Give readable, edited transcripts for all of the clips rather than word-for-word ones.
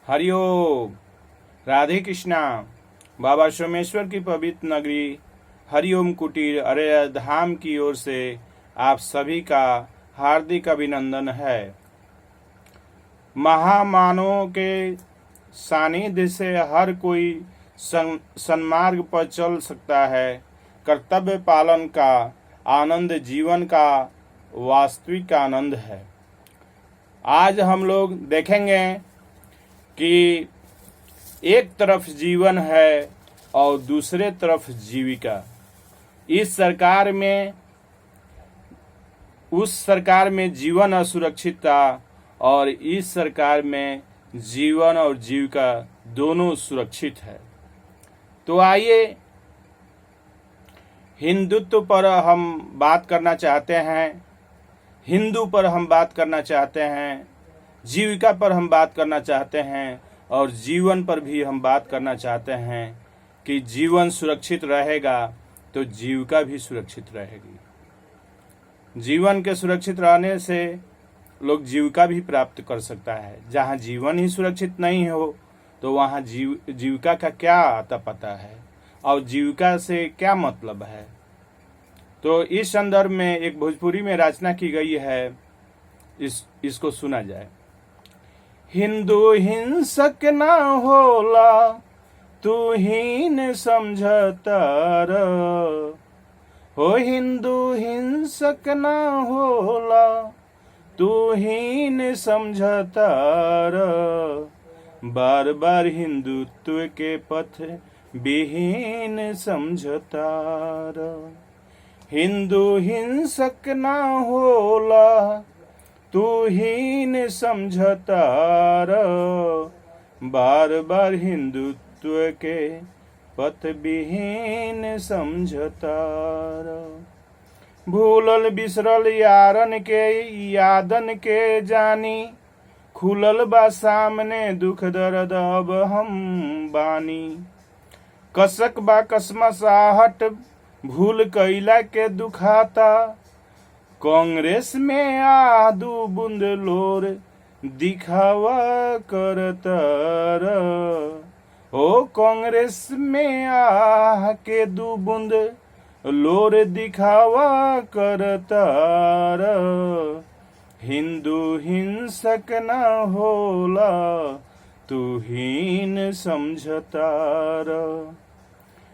हरिओम राधे कृष्णा। बाबा सोमेश्वर की पवित्र नगरी हरिओम कुटीर अरेराज धाम की ओर से आप सभी का हार्दिक अभिनंदन है। महामानवों के सानिध्य से हर कोई सन्मार्ग पर चल सकता है। कर्तव्य पालन का आनंद जीवन का वास्तविक आनंद है। आज हम लोग देखेंगे कि एक तरफ जीवन है और दूसरे तरफ जीविका। इस सरकार में, उस सरकार में जीवन असुरक्षित था और इस सरकार में जीवन और जीविका दोनों सुरक्षित है। तो आइए, हिंदुत्व पर हम बात करना चाहते हैं, हिंदू पर हम बात करना चाहते हैं, जीविका पर हम बात करना चाहते हैं और जीवन पर भी हम बात करना चाहते हैं कि जीवन सुरक्षित रहेगा तो जीविका भी सुरक्षित रहेगी। जीवन के सुरक्षित रहने से लोग जीविका भी प्राप्त कर सकता है। जहाँ जीवन ही सुरक्षित नहीं हो तो वहाँ जीविका का क्या आता पता है और जीविका से क्या मतलब है? तो इस संदर्भ में एक भोजपुरी में रचना की गई है, इस इसको सुना जाए। हिंदू हिंसक ना होला, तू हीन समझतार हो। हिंदू हिंसक ना होला, तू हीन समझतार। बार बार हिंदुत्व के पथ विहीन समझतार। हिंदू हिंसक ना होला, तू हीन समझतार। बार बार हिंदुत्व के पथ विहीन समझतार। भूलल बिसरल यारन के यादन के जानी, खुलल बा सामने दुख दर्द अब हम बानी। कसक बा कसमसाहट भूल कैला के दुखाता, कांग्रेस में आ दू बूंद लोर दिखावा करतर। ओ कांग्रेस में आ के दू बूंद लोर दिखावा करतार। हिंदू हिंसक ना होला, तू हीन समझतार।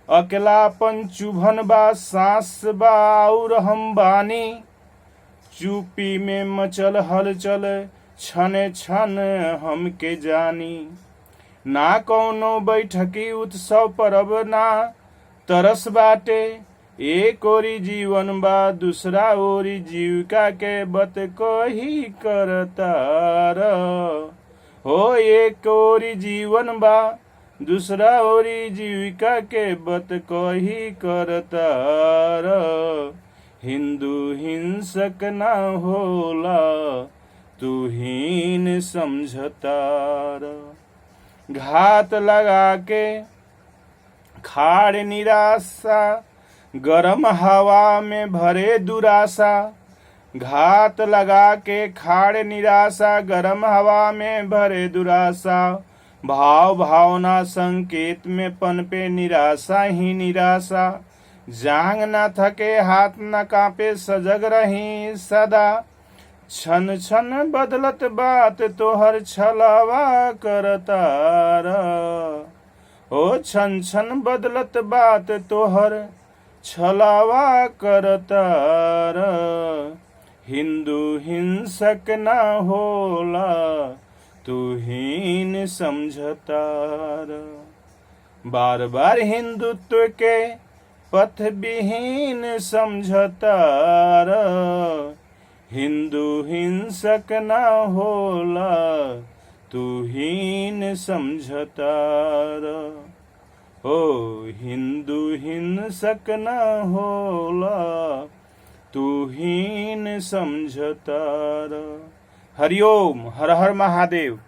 अकेलापन चुभन बा, सांस बा और हम बानी। चुपी में मचल हलचल छने छन हमके जानी। ना कौनो बैठकी उत्सव परब ना तरस बाटे। एक ओरी जीवन बा, दूसरा ओरी जीविका के बत कही करतार। हो एक ओरी जीवन बा, दूसरा ओरी जीविका के बत कही करतार। हिंदू हिंसक ना होला, तू हीन समझतार। घात लगा के खाड़ निराशा, गरम हवा में भरे दुराशा। घात लगा के खाड़ निराशा, गरम हवा में भरे दुराशा। भाव भावना संकेत में पनपे निराशा ही निराशा। जांग न थके, हाथ न कांपे, सजग रही सदा। छन छन बदलत बात तोहर छलावा करतार। ओ छन छन बदलत बात तोहर छलावा करतार। हिंदू हिंसक ना होला, तू हीन समझतार। बार बार हिंदुत्व के पथ विहीन समझतार। हिंदू हिंसक ना होला, तू हीन समझतार। ओ हिंदू हिंसक ना होला, तू हीन समझतार। हरिओम, हर हर महादेव।